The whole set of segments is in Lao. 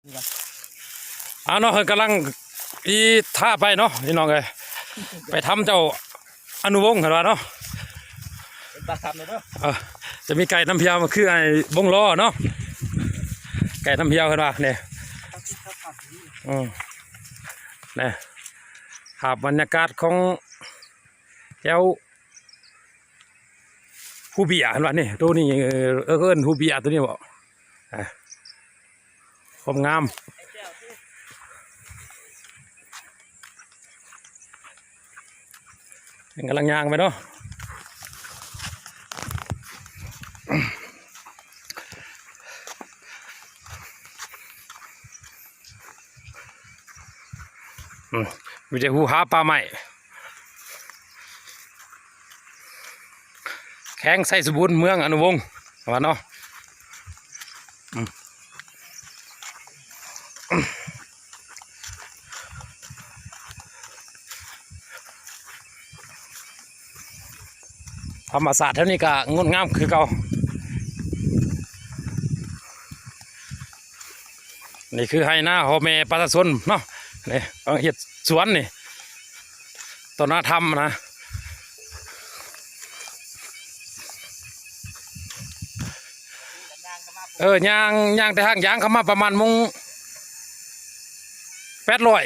ເອົາເນາະ ເພິ່ນກຳລັງອີທ່າໄປເນາະ ພີ່ນ້ອງເອີຍ ໄປຖ້ຳເຈົ້າອະນຸວົງ ເພິ່ນວ່າເນາະ ເປັນປາກຖ້ຳເດີ ເອີ ຈະມີໄກນຳພຽວ ຄືໄອ້ບົງລໍເນາະ ໄກນຳພຽວ ເພິ່ນວ່າ ນີ້ ອືມ ນີ້ ພາບບັນຍາກາດຂອງແຖວ ພູເບ້ຍ ເພິ່ນວ່ານີ້ ໂຕນີ້ ເອີ້ນ ເອີ້ນພູເບ້ຍ ໂຕນີ້ບໍ ອ່າ ຄວາມງາມ ເພິ່ນກຳລັງຍ່າງໄປເນາະ ອືມ ມີແຕ່ຫູຫາປ່າໄມ້ ແຂວງໄຊສົມບູນ ເມືອງອະນຸວົງ ວ່າເນາະ ອືມ ທຳມະຊາດແຖວນີ້ກໍງົດງາມຄືເກົ່າ. ນີ້ຄືໄຮ່ນາພໍ່ແມ່ປະຊາຊົນເນາະ ນີ້ເຮັດສວນນີ້ ຕໍ່ໜ້າຖ້ຳນະ ເອີ ຍ່າງ ຍ່າງແຕ່ທາງຢາງເຂົ້າມາປະມານໂມງ ແປດຮ້ອຍ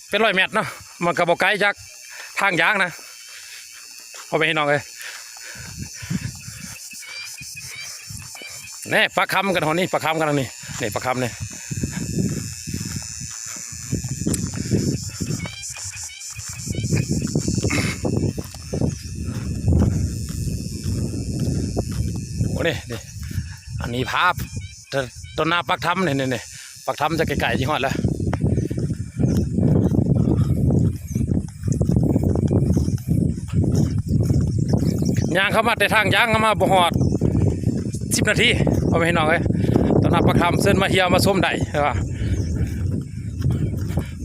ແປດຮ້ອຍແມັດເນາະ ມັນກໍບໍ່ໄກຈາກທາງຢາງນະ ພໍ່ແມ່ພີ່ນ້ອງເອີຍ ແນ່ ປາກຄຳກັນຮອດນີ້ ປາກຄຳກັນນີ້ ນີ້ປາກຄຳນີ້ ໂອ້ ນີ້ ນີ້ ອັນນີ້ພາບ ຕ- ຕໍ່ໜ້າປາກຖ້ຳນີ້ ນີ້ ນີ້ ປາກຖ້ຳຈະໃກ້ໆຊິຮອດແລ້ວ ຍ່າງເຂົ້າມາແຕ່ທາງຢາງ ເຂົ້າມາບໍ່ຮອດສິບນາທີ ພໍ່ແມ່ພີ່ນ້ອງເອີຍ ຕໍ່ໜ້າປາກຖ້ຳ ເຊີນມາທ່ຽວມາຊົມໄດ້ ແຕ່ວ່າ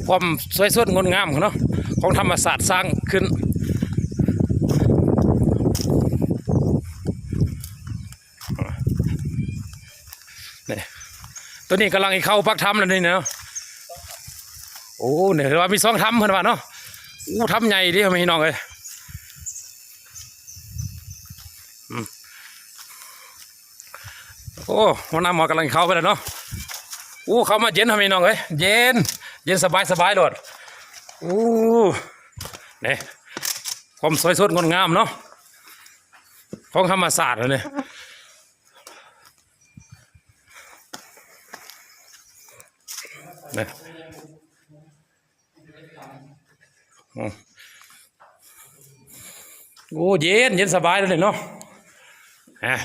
ຄວາມສວຍສົດງົດງາມເນາະ ຂອງທຳມະຊາດສ້າງຂຶ້ນ. ນີ້ ໂຕນີ້ກຳລັງເຂົ້າປາກຖ້ຳແລ້ວນີ້ເນາະ ໂອ້ ນີ້ວ່າມີສອງຖ້ຳເພິ່ນວ່າເນາະ ໂອ້ ຖ້ຳໃຫຍ່ເດ້ພີ່ນ້ອງເອີຍ ອືມ ໂອ້ ຫົວໜ້າໝໍກຳລັງເຂົ້າໄປແລ້ວເນາະ ໂອ້ ເຂົ້າມາເຢັນພີ່ນ້ອງເອີຍ ເຢັນ ເຢັນສະບາຍໆໂລດ ໂອ້ ນີ້ ຄວາມສວຍສົດງົດງາມເນາະ ຂອງທຳມະຊາດນີ້ ນີ້ ອືມ ໂອ້ ເຢັນ ເຢັນສະບາຍເລີຍເນາະ ອ່າ